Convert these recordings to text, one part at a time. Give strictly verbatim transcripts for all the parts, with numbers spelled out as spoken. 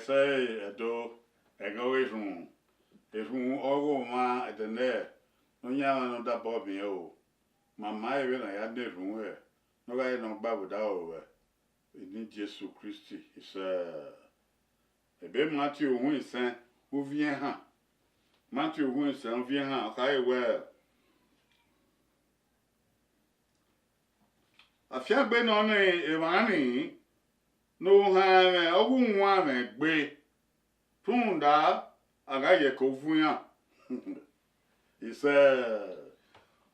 Ẹdẹ, ẹghẹ ọghe erhunmwu, erhunmwu ọghe ọmwa ẹdẹnẹrẹ ne ọ yan emwa ne ọ dabọ miẹn o. Ma ma ẹre vbene a ya na erhunmwu hẹ, ne ọ gha re ne ọ gba vbe odaro ruẹ, eni Jesu Kristi isẹ. Ebe Matiu uhunmwu isẹn, uviẹn ehan. Matiu uhunmwu isẹn, uviẹn ehan, ọ khare wẹẹ, afiangbe nọ ne emwa ni, ne ohan ẹmwẹ ọghe uwanmwẹ gbe, rhunmwuda a gha ye ẹko vu iran. Isẹ,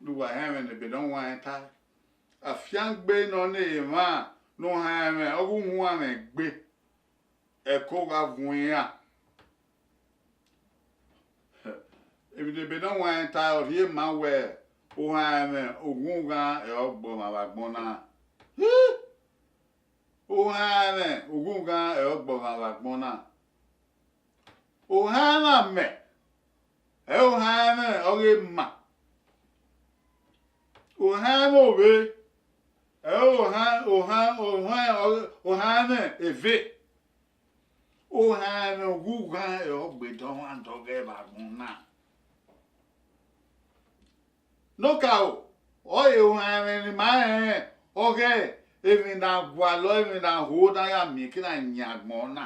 ne uwa họn ẹmwẹ ne ebe ne ọ wan ẹn tae. Afiangbe nọ ne emwa ne ohan ẹmwẹ ọghe uwanmwẹ gbe, ẹko gha vuọn iran. Emwi ne ebe ne ọ wan ẹn tae, ọ rhie ma wẹẹ, ohan ẹmwẹ oghunmwu ughan ẹre ọ gbe ọmwa vbe agbọn na. Ohan ẹmwẹ oghunmwu ughan ẹre ọ gbe ọmwa vbe agbọn na. Ohan ẹmwẹ amẹ, ẹre ohan ẹmwẹ ọghe ema. Ohan ẹmwẹ ovbe, ẹre ohan, ohan, ohan, ohan ẹmwẹ eve. Ohan ẹmwẹ oghunmwu ughan ẹre ọ gbe dọmwadẹ ọghẹe vbe agbọn na. Nokaro, ọre ohan ẹmwẹ ne ima rẹnrẹn, ọghe emwi ne a gualọ, emwi ne a ho ne a ya miẹn ke na yan agbọn na.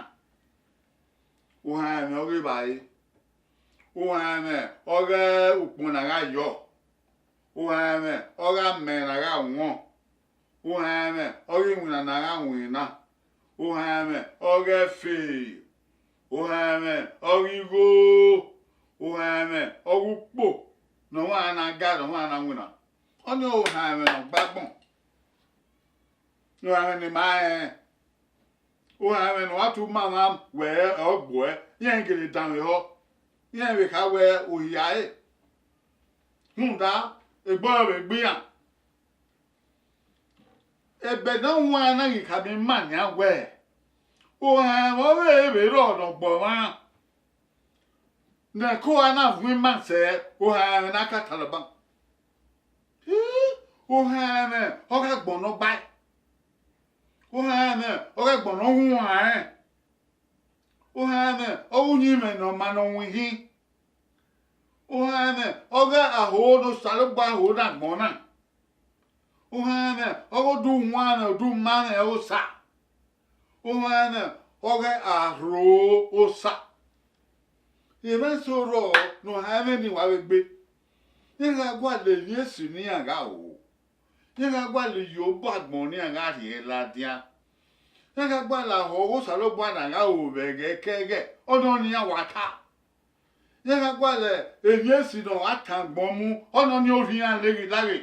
Ohan ẹmwẹ ọghe evbare, ohan ẹmwẹ ọghe ukpọn ne a gha yọ, ohan ẹmwẹ ọghe amẹ ne a gha wọn, ohan ẹmwẹ ọghe iwinna ne a gha winna, ohan ẹmwẹ ọghe ẹfe, ohan ẹmwẹ ọghe igho, ohan ẹmwẹ ọghe ukpo ne ọmwa na ga, ne ọmwa na winna. Ọnii ohan ẹmwẹ ne ọ gba agbọn. Ohan ẹmwẹ ne ima rẹnrẹn, ohan ẹmwẹ ne ọ wa tu ma mwa wẹẹ ọ gbuẹ, iran gele danmwehọ, iran vbe kha wẹẹ ohia ẹre. Rhunmwuda, egbe ọre vbe gbe iran. Ebe ne ọ wan na ghi khama ima nian wẹẹ, ohan ẹmwẹ ọghe vbe rrọọ ne ọ gbe ọmwa, ne ẹko ra na vuọn ima sẹ, ohan ẹmwẹ na ka talọ ban. Ohan ẹmwẹ ọghe agbọn ne ọ gbae, ohan ẹmwẹ ọghe agbọn ne ọ huanrẹn, ohan ẹmwẹ ọghe uyinmwẹ ne ọ ma ne ọ winhin, ohan ẹmwẹ ọghe aho ne Osanobua ho ne agbọn na, ohan ẹmwẹ ọghe oduwanmwẹ, odumanmwẹ Osa, ohan ẹmwẹ ọghe arho Osa. Emwa eso rrọọ ne ohan ẹmwẹ ni wa vbe gbe, iran gha gualọ emwi esi ne iran gha ru, iran gha gualọ iyobọ agbọn ne iran gha rhie ladian, iran gha gualọ ahọ ọghe Osanobua ne a gha ru vbe ẹghẹ ke ẹghẹ, ọnii ọnii iran wa ta. Iran gha gualọ emwi esi ne ọ gha tan agbọn mu, ọnii ọnii orhiọn iran leghe laghe.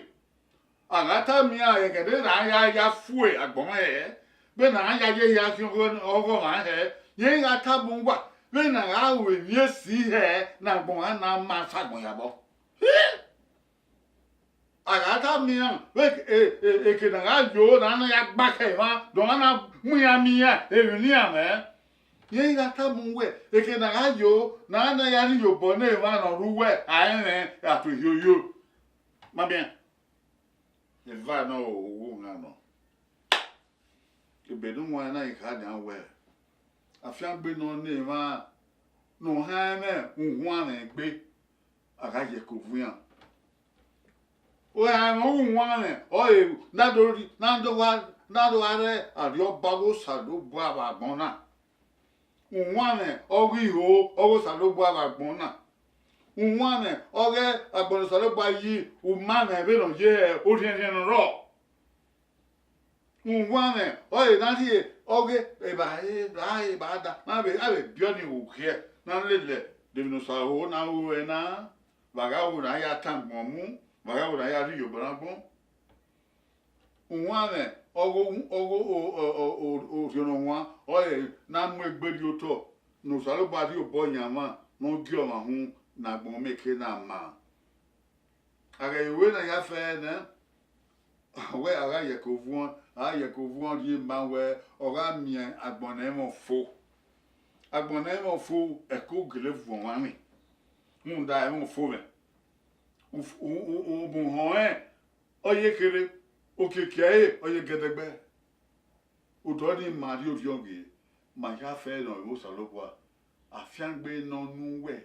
A gha tama iran ẹghẹ ne a ya, ya fu agbọn hẹ, vbene a ya ye hia khian ọghọ, ọghọ ọmwa hẹ, rẹn gha tama uwa vbene a gha ru emwi esi hẹ ne agbọn na ma sa agbọn yabọ. A gha tama iran vbe eke, e, e, eke ne a gha yo ne a na ya gba khẹ emwa, ne ọmwa na mu iran miẹn iran emwi ne iran mwẹ. Rẹn gha tama uwẹ eke ne a gha yo ne a na ya rhie iyobọ ne emwa ne ọ rre uwẹ a rẹnrẹn ra to ehioyo. Ma miẹn. Eva nọ, oghunmwu ughan nọ. Ebe ne uwan na ghi kha nian wẹẹ, afiangbe nọ ne emwa ne ohan ẹmwẹ uwanmwẹ gbe, a gha ye ẹko vu iran. Ohan ẹmwẹ uwanmwẹ ọre na do rhi, na do gha, na do gha rre Arriọba ọghe Osanobua vbe agbọn na. Uwanmwẹ ọghe iho ọghe Osanobua vbe agbọn na. Uwanmwẹ ọghe agbọn ne Osanobua yi umanmwẹ vbene ọ ye orhiẹnrhiẹn ne ọ rrọọ. Uwanmwẹ ọre na rhie ọghe evbare, evbare, evbada, na vbe, a vbe biẹ ọnii vbe okhiẹ, na lele de emwi ne Osa ho na ru ẹre na, vbe a gha ru ne a ya tan agbọn mu, vbe a gha ru ne a ya rhie iyobọ na agbọn. Uwanmwẹ ọghe, ọghe orhiọn ne ọ wan ọre na mu egbe rhie otọ ne Osanobua rhie obọ yan mwa ne ọ gie ọmwa uhunmwu ne agbọn mieke na ma. A ghẹ re wẹ ne a ya fẹ nẹ, wẹ a gha ye ẹko vuọn, a gha ye ẹko vuọn rhie ma wẹ ọ gha miẹn agbọn ne ẹmwẹ ọfo. Agbọn ne ẹmwẹ ọfo, ẹko gele vuọn ọmwa mwẹ, rhunmwuda ẹmwẹ ọfo mwẹ. Uf-, u-, u-, u-, ubuhọn rẹn ọ ye kherhe, okiekie ẹre ọ ye gẹdẹgbẹ. Odọ nii ma rhie orhiọn ghe. Ma ya fẹ nọ vbe Osanobua, afiangbe nọ nu wẹ,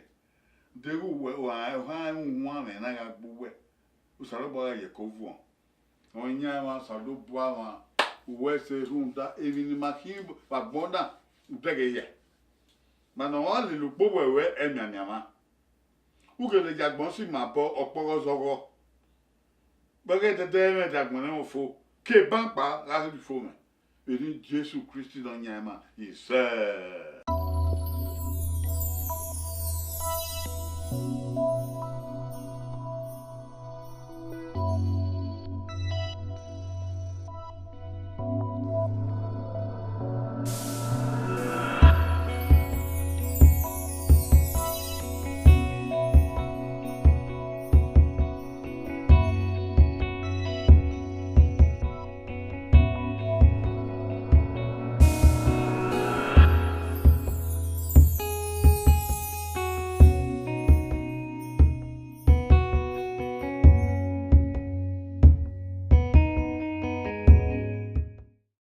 deghẹ uwẹ, ohan uhuan mwẹ na gha gbe uwẹ, Osanobua gha ye ẹko vuọn. Ọyan emwa Osanobua mwa, uwẹ sẹ rhunmwuda emwi ne ima khin vbe agbọn na, u dẹghe ya. Ma ne ọ lele ukpo wẹ ruẹ ẹmianmian mwa. U ghele ya agbọn si ima obọ ọkpọghọ zọghọ. Vbe ẹghẹ dẹdẹ mwẹ da agbọn nẹ mwẹ fo, ke eban kpa gha ghi fo mwẹ. Vbe eni Jesu Kristi ne ọ yan ima, isẹ.